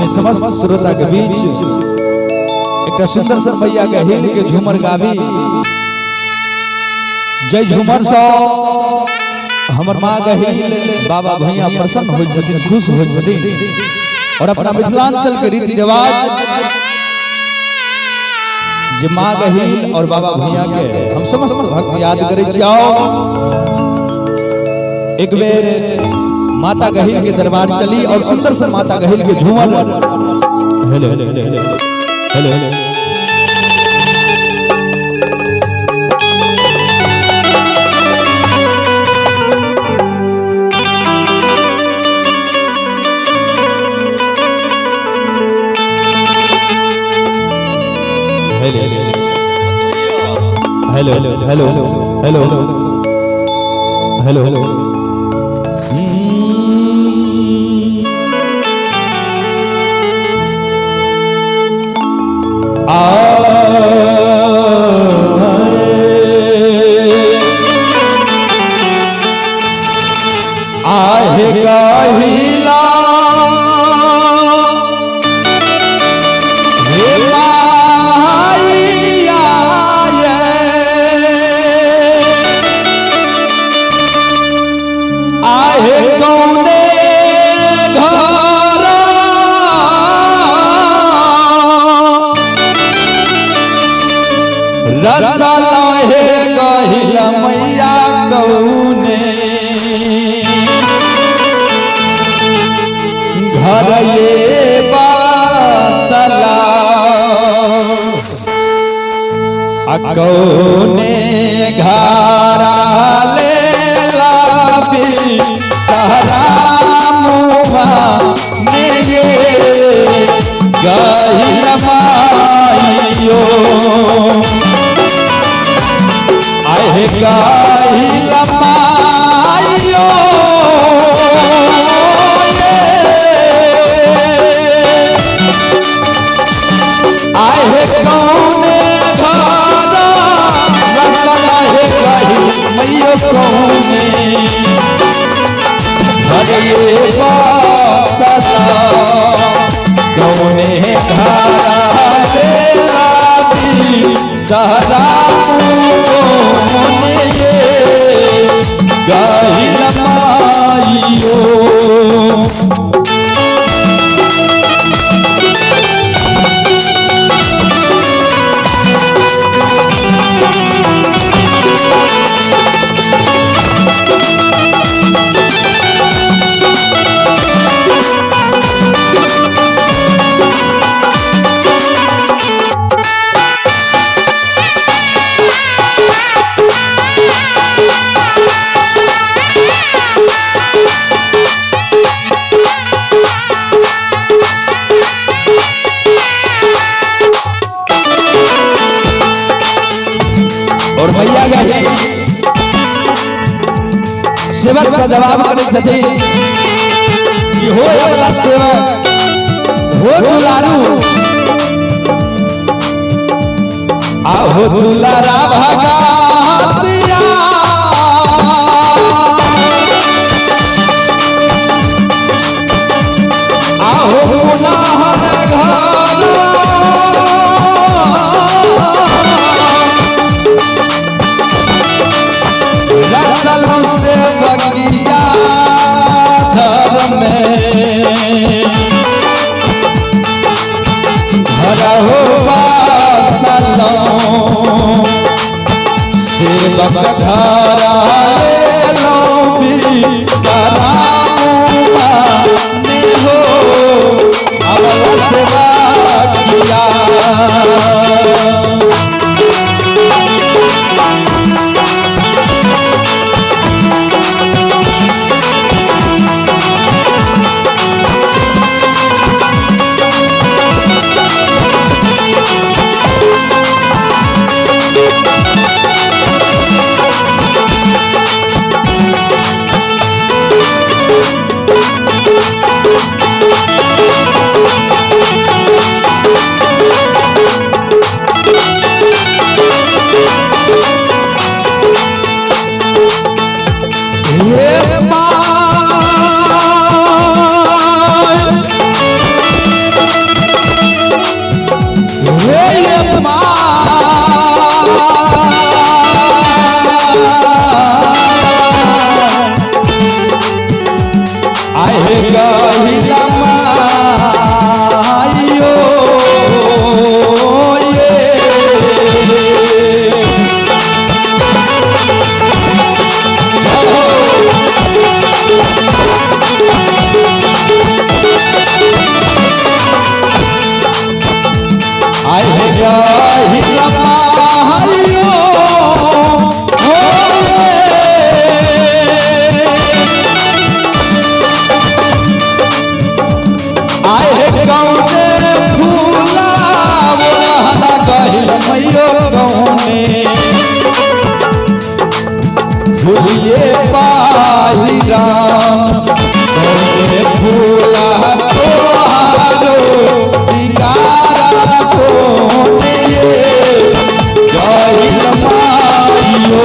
अपने समस्त श्रोता के बीच एक सुंदर सन भैया के हिल के झूमर गावी। जय झूमर सो हमर माँ गहिल बाबा भैया प्रसन्न हो छथिन, खुश हो छथिन और अपना मिथिलांचल के रीति रिवाज जे माँ गहिल और बाबा भैया के हम समस्त भक्त याद करे छी। आओ एक बेर माता गहिल के दरबार चली और सुंदर से माता गहिल के झूमर। Hello hello hello hello. Hello hello hello hello hello. आहे गहिला हे माइया, आहे कौने घर रसला हे गहिला मैया, कौने घर ये बासला, कौने घरा ले लाबी सहरा मुआ ने ये गहिल माइयो, आहे गहिल माइयो, आहे कौने घरा रसला हे गहिल मैयो, कौने घर ये बासला, कौने घरा ले लाबी सहरा कौने ये गहिल माइयो। और भैया गए सेवक से जवाब आबै छथिन कि हो अगला सेवक, हो दुलारू, आहो दुलारा भगातिया, आहो पुनः घर रसल से बगिया घर में घर हो बासलो, सेवक घर लो भी सरामुआ ने हो अवल सेवा किया। आहे गहिला माइयो ये। आहे गहिला माइयो ये। आहे कौने फूला ओढ़ना गहिल मैयो कौने फूलिए पाही राम कौने फूला तोहारो सिंगारा कौने ये गहिल माइयो।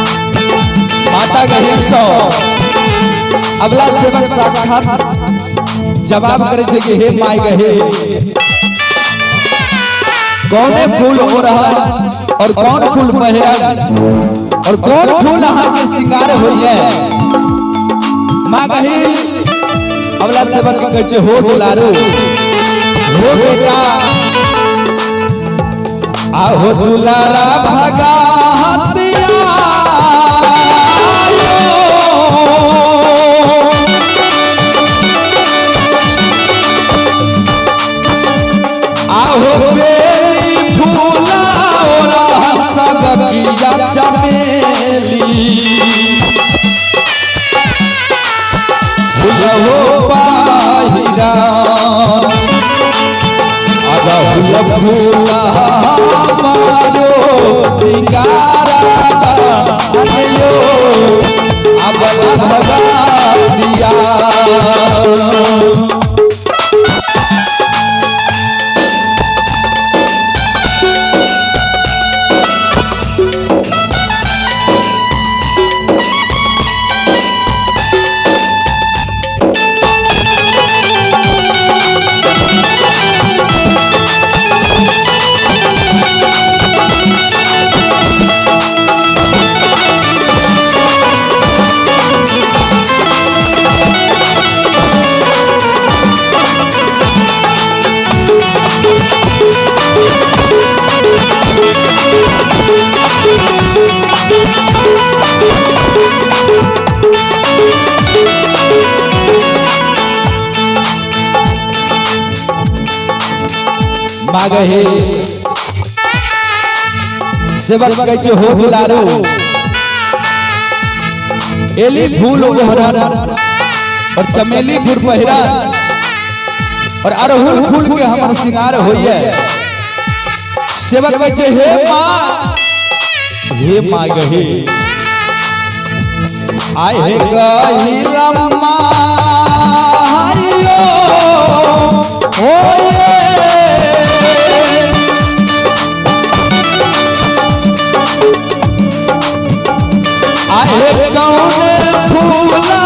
माता गहिल सौ अबला सेवक साक्षात जवाब करे छे कि हे माई गहे कौने फूल हो रहा और कौन फूल पहिरल और कौन फूल अहाँ के श्रृंगार होइए। माँ गहिल अबला सेवक के कहै छे हो दुलारू हो बेटा आहो दुलारा भगातिया आहो बेली फूला सबकिया चमेली फूल पाहिरा अरहुल फूला मारो सिंगारा अनयो अबला भगातिया। मागहे सेवक कहै छै हो दुलारू एली फूल ओढ़न और चमेली फूल पहिरन और अरहुल फूल के हमर श्रृंगार होइए। सेवक कहै छै हे माँ, हे माँ गहे आय हे गहिला माइयो होए आहे कौन फूला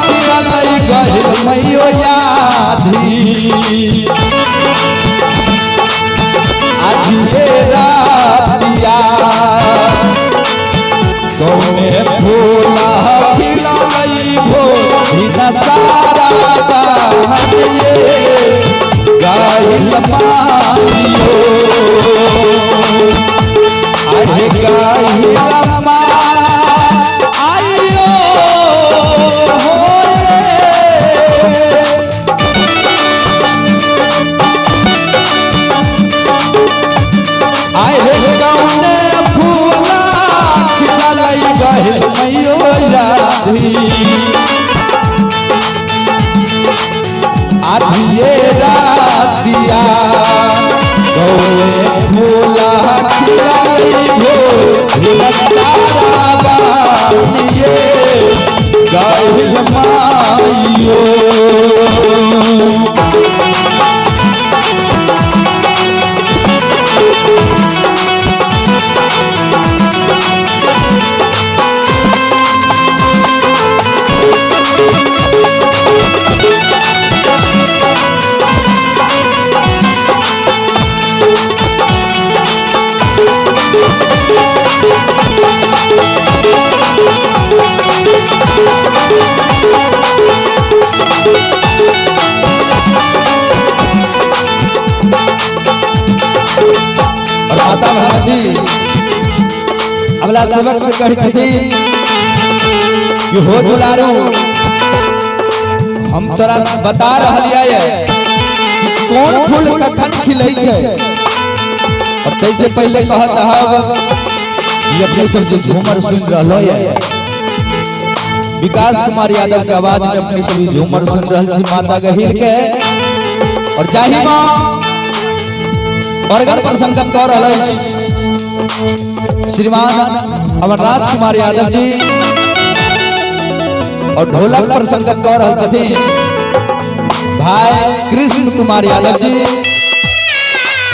किरलै गहिल मैयो याधी। आधिए रातिया कौने फूला खिललई भो सारा बानिए गाहिल माइयो आहे गाहिल मा आइयो हो रे। आहे कौने फूला खिललई गाहिल मैयो यादी आधिए रातिया कौने फूला खिललई भो तारा बानिए गाहिल माइयो। और माता भगवती अगला सेवक से कही छथि कि हो दुलारू हम तोरा बता रहलियै कि कौन फूल कखन खिलै छै। और तैसे पहले कहत हब कि अपने सब जे झूमर सुन रहलो ये विकास कुमार यादव के आवाज में अपने सब झूमर सुन रहल छी माता गहिल के। और जाहि मां ऑर्गन पर संगत कर रहल अछि श्रीमान अमरनाथ कुमार यादव जी और ढोलक पर संगत कर रहल छथिन भाई कृष्ण कुमार यादव जी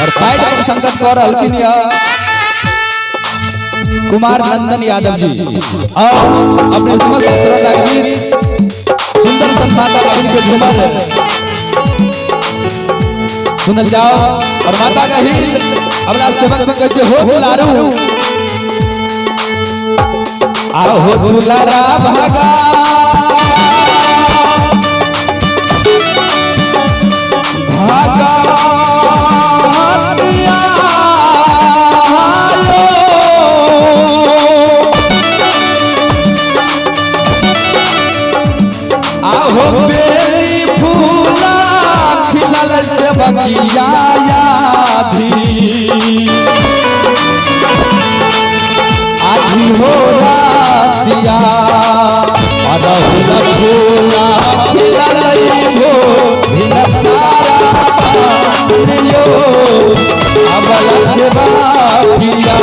और पैड पर संगत कर रहलखिन कुमार नंदन यादव जी। और अपने समस्त श्रोता के बीच सुंदर सन माता गहिल के झूमर सुनल जाओ। और माता गहिल हमरा सेवक से कहै छै हो दुलारू आहो दुलारा भागा भागा आहो बेली फूला खिलल से बगिया याधी आधी हो रातिया अरहुल फूला खिललई भो सारा बानियो अबल से बाकिया।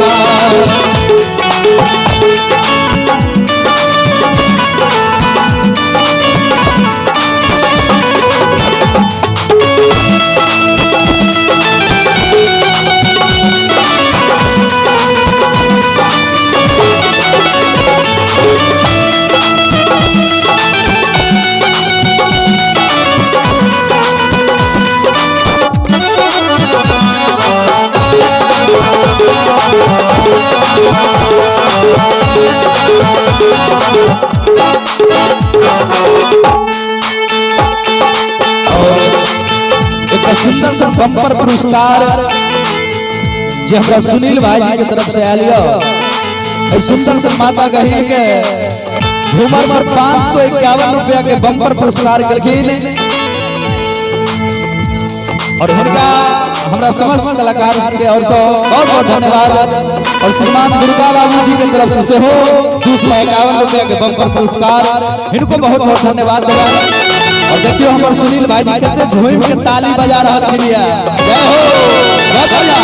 एक सुंदर सा बम्पर पुरस्कार जे हमरा सुनील भाई जी के तरफ से आयल यो सुंदर सा माता गहिल के झूमर पर 551 रुपया के बम्पर पुरस्कार केलखिन। और हुनका हमरा समस्त कलाकार के और से बहुत बहुत धन्यवाद। और श्रीमान दुर्गा बाबू जी के तरफ से सेहो 251 रुपया के बम्पर पुरस्कार इनको बहुत बहुत धन्यवाद देवा। और देखियो हमर सुनील भाई जी कते झूम के ताली बजा रहल है। जय हो जय भैया।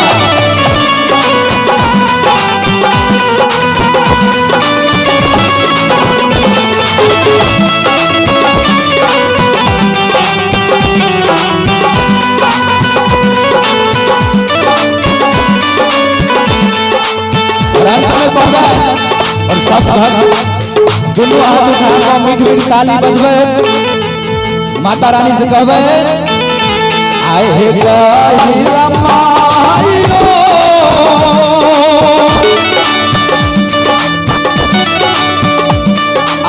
और अंत में पहुंचा और सब भक्त दोनों हाथ उठा मीठ मीठ ताली बजबे माता रानी से कहबे आए गहिला माइयो।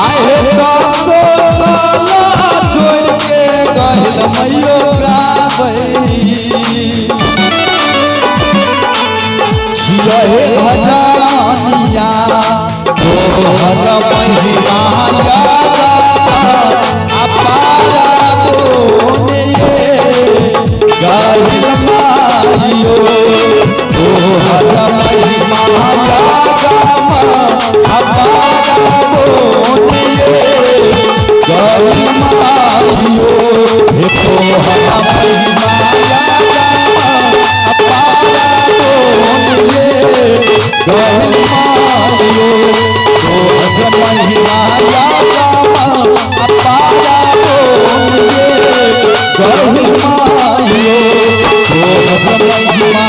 आहे दसो कला छोड़ के गहिल मैयो गाबै। रहे भजनिया तोहर महिमा अपारा बोने गहिल माइयो, तोहर महिमा अपारा बोने गहिल माइयो, हे तोहर महिमा अपारा बोने गहिल माइयो, तोहर महिमा अपारा बोने गहिल माइयो, तोहर महिमा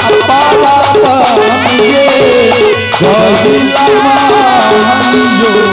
अपारा बोने गहिल माइयो।